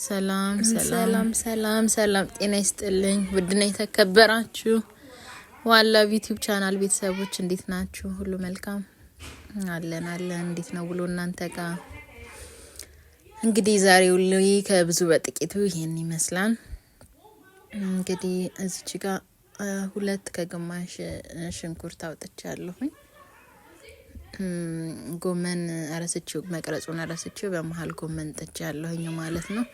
ሰላም ሰላም ሰላም ሰላም፣ ጤና ይስጥልኝ። ውድና የተከበራችሁ ዋላ ዩቲዩብ ቻናል ቤተሰቦች እንዴት ናችሁ? ሁሉ መልካም አለን አለን። እንዴት ነው ብሎ እናንተ ጋር? እንግዲህ ዛሬው ውሎዬ ከብዙ በጥቂቱ ይሄን ይመስላል። እንግዲህ እዚች ጋር 2 ከግማሽ ሽንኩርት አውጥቻለሁኝ። ጎመን ረስቼው፣ መቅረጹን ረስቼው በመሀል ጎመን ጥጃለሁኝ ማለት ነው።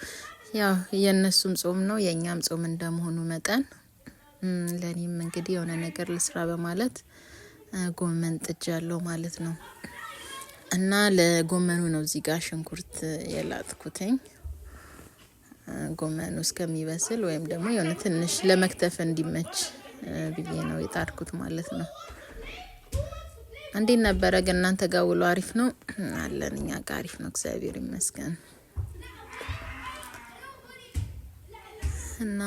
ያው የእነሱም ጾም ነው የእኛም ጾም እንደመሆኑ መጠን ለእኔም እንግዲህ የሆነ ነገር ልስራ በማለት ጎመን ጥጃለሁ ማለት ነው። እና ለጎመኑ ነው እዚህ ጋር ሽንኩርት የላጥኩትኝ፣ ጎመኑ እስከሚበስል ወይም ደግሞ የሆነ ትንሽ ለመክተፍ እንዲመች ብዬ ነው የጣድኩት ማለት ነው። እንዴት ነበረ ግን እናንተ ጋር ውሎ? አሪፍ ነው አለን። እኛ ጋር አሪፍ ነው፣ እግዚአብሔር ይመስገን። እና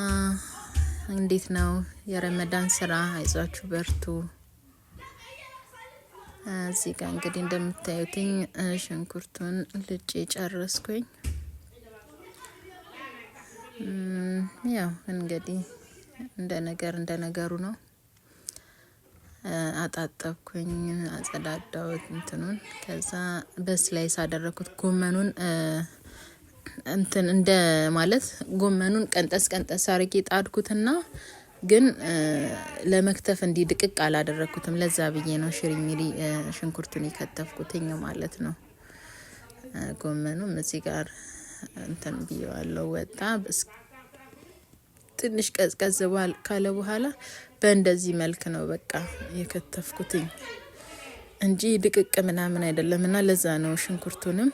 እንዴት ነው የረመዳን ስራ? አይዟችሁ በርቱ። እዚህ ጋር እንግዲህ እንደምታዩትኝ ሽንኩርቱን ልጬ ጨረስኩኝ። ያው እንግዲህ እንደ ነገር እንደ ነገሩ ነው። አጣጠብኩኝ፣ አጸዳዳሁት እንትኑን። ከዛ በ slice አደረኩት ጎመኑን፣ እንትን እንደ ማለት ጎመኑን ቀንጠስ ቀንጠስ አርጌ ጣድኩትና ግን ለመክተፍ እንዲህ ድቅቅ አላደረኩትም። ለዛ ብዬ ነው ሽሪሚሪ ሽንኩርቱን የከተፍኩትኝ ማለት ነው። ጎመኑም እዚህ ጋር እንትን ብዬዋለሁ፣ ወጣ። ትንሽ ቀዝቀዝ ካለ በኋላ በእንደዚህ መልክ ነው በቃ የከተፍኩትኝ እንጂ ድቅቅ ምናምን አይደለም። እና ለዛ ነው ሽንኩርቱንም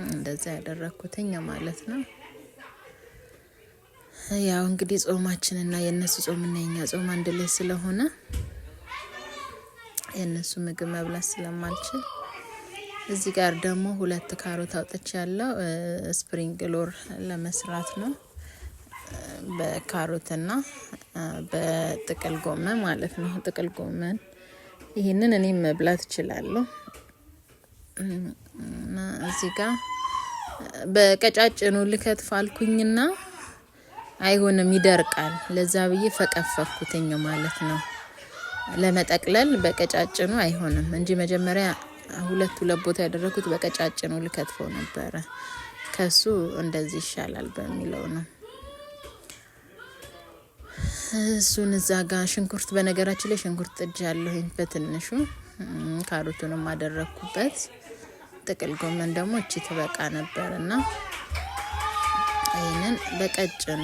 እንደዛ ያደረግኩትኝ ማለት ነው። ያው እንግዲህ ጾማችንና የእነሱ ጾምና የኛ ጾም አንድ ላይ ስለሆነ የእነሱ ምግብ መብላት ስለማልችል፣ እዚህ ጋር ደግሞ ሁለት ካሮት አውጥቻለው spring roll ለመስራት ነው። በካሮትና በጥቅል ጎመን ማለት ነው። ጥቅል ጎመን ይህንን እኔም መብላት እችላለሁ። እና እዚህ ጋር በቀጫጭኑ ልከትፍ አልኩኝና አይሆንም፣ ይደርቃል። ለዛ ብዬ ፈቀፈኩትኝ ማለት ነው። ለመጠቅለል በቀጫጭኑ አይሆንም እንጂ መጀመሪያ ሁለት ሁለት ቦታ ያደረኩት በቀጫጭኑ ልከትፈው ነበረ። ከሱ እንደዚህ ይሻላል በሚለው ነው። እሱን እዛ ጋር ሽንኩርት፣ በነገራችን ላይ ሽንኩርት ጥጃለሁኝ በትንሹ፣ ካሮቱንም አደረግኩበት። ጥቅል ጎመን ደግሞ እቺ ትበቃ ነበር እና ይህንን በቀጭኑ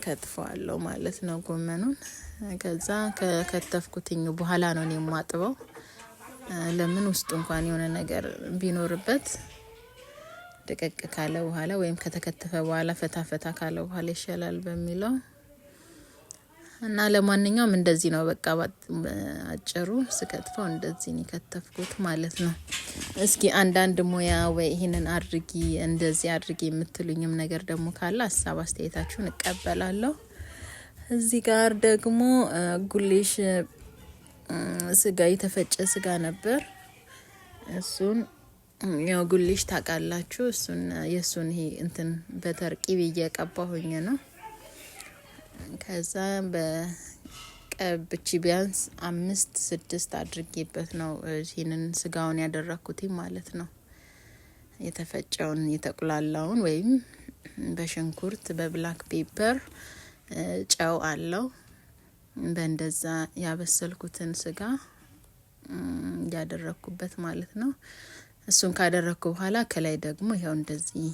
ከትፈዋለሁ ማለት ነው ጎመኑን። ከዛ ከከተፍኩትኝ በኋላ ነው እኔ የማጥበው። ለምን ውስጡ እንኳን የሆነ ነገር ቢኖርበት ደቀቅ ካለ በኋላ ወይም ከተከተፈ በኋላ ፈታ ፈታ ካለ በኋላ ይሻላል በሚለው። እና ለማንኛውም እንደዚህ ነው በቃ አጭሩ ስከትፈው እንደዚህ ነው የከተፍኩት ማለት ነው። እስኪ አንዳንድ ሙያ ወይ ይህንን አድርጊ፣ እንደዚህ አድርጊ የምትሉኝም ነገር ደግሞ ካለ ሀሳብ አስተያየታችሁን እቀበላለሁ። እዚህ ጋር ደግሞ ጉሌሽ ስጋ፣ የተፈጨ ስጋ ነበር። እሱን ያው ጉሊሽ ታውቃላችሁ። እሱን የእሱን ይሄ እንትን butter ቂቤ እየቀባሁኝ ነው። ከዛ በቀብቺ ቢያንስ አምስት ስድስት አድርጌበት ነው ይህንን ስጋውን ያደረኩት ማለት ነው። የተፈጨውን የተቁላላውን ወይም በሽንኩርት በ black pepper ጨው አለው፣ በእንደዛ ያበሰልኩትን ስጋ ያደረኩበት ማለት ነው። እሱን ካደረግኩ በኋላ ከላይ ደግሞ ይኸው እንደዚህ፣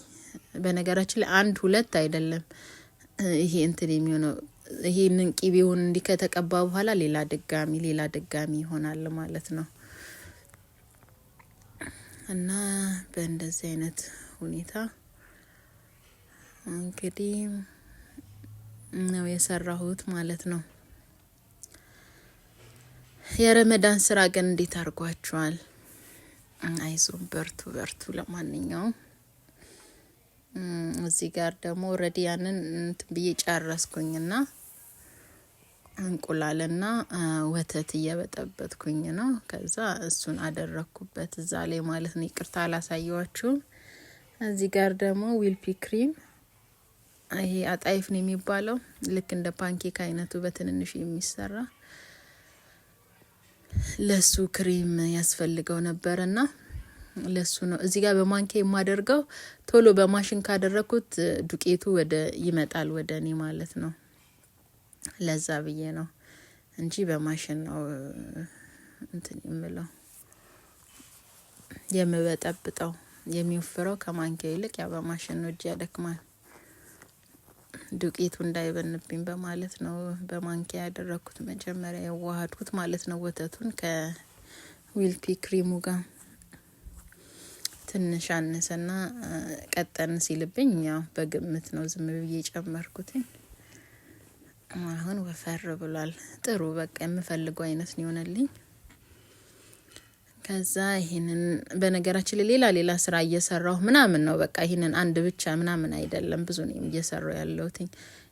በነገራችን ላይ አንድ ሁለት አይደለም ይሄ እንትን የሚሆነው፣ ይሄንን ቂቤውን እንዲህ ከተቀባ በኋላ ሌላ ድጋሚ ሌላ ድጋሚ ይሆናል ማለት ነው። እና በእንደዚህ አይነት ሁኔታ እንግዲህ ነው የሰራሁት ማለት ነው። የረመዳን ስራ ግን እንዴት አድርጓችኋል? አይዞን፣ በርቱ በርቱ። ለማንኛውም እዚህ ጋር ደግሞ already ያንን እንትን ብዬ ጨረስኩኝና እንቁላልና ወተት እየበጠበጥኩኝ ነው። ከዛ እሱን አደረግኩበት እዛ ላይ ማለት ነው። ይቅርታ አላሳየዋችሁም። እዚህ ጋር ደግሞ whipped cream፣ ይሄ አጣይፍ ነው የሚባለው። ልክ እንደ pancake አይነቱ በትንንሽ የሚሰራ፣ ለሱ ክሪም ያስፈልገው ነበርና ለሱ ነው እዚህ ጋር በማንኪያ የማደርገው። ቶሎ በማሽን ካደረግኩት ዱቄቱ ወደ ይመጣል ወደ እኔ ማለት ነው። ለዛ ብዬ ነው እንጂ በማሽን ነው እንትን የምለው የምበጠብጠው። የሚወፍረው ከማንኪያ ይልቅ ያው በማሽን ነው፣ እጅ ያደክማል። ዱቄቱ እንዳይበንብኝ በማለት ነው በማንኪያ ያደረግኩት። መጀመሪያ የዋሃድኩት ማለት ነው ወተቱን ከ whipped cream ኡ ጋር። ትንሽ አነሰና ቀጠን ሲልብኝ ያው በግምት ነው ዝም ብዬ ጨመርኩትኝ። አሁን ወፈር ብሏል። ጥሩ በቃ የምፈልገው አይነት ነው የሆነልኝ። ከዛ ይሄንን በነገራችን ላይ ሌላ ሌላ ስራ እየሰራሁ ምናምን ነው። በቃ ይሄንን አንድ ብቻ ምናምን አይደለም፣ ብዙ ነው እየሰራሁ ያለሁትኝ።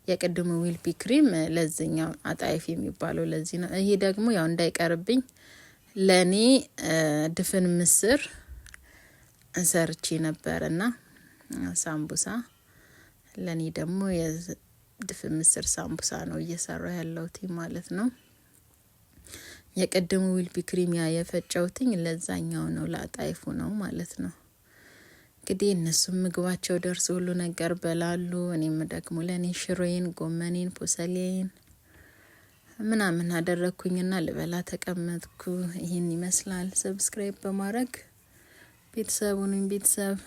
የቅድሙ whipped cream ለዚህኛው አጣይፍ የሚባለው ለዚህ ነው። ይሄ ደግሞ ያው እንዳይቀርብኝ ለኔ ድፍን ምስር ሰርቼ ነበርና ሳምቡሳ፣ ለኔ ደግሞ የድፍን ምስር ሳምቡሳ ነው እየሰራሁ ያለሁት ማለት ነው። የቅድሙ whipped cream ያ የፈጨውትኝ ለዛኛው ነው፣ ለአጣይፉ ነው ማለት ነው። እንግዲህ እነሱም ምግባቸው ደርሶ ሁሉ ነገር በላሉ። እኔም ደግሞ ለእኔ ሽሮዬን፣ ጎመኔን፣ ፖሰሌን ምናምን አደረግኩኝና ልበላ ተቀመጥኩ። ይህን ይመስላል። Subscribe በማድረግ ቤተሰቡን ቤተሰብ።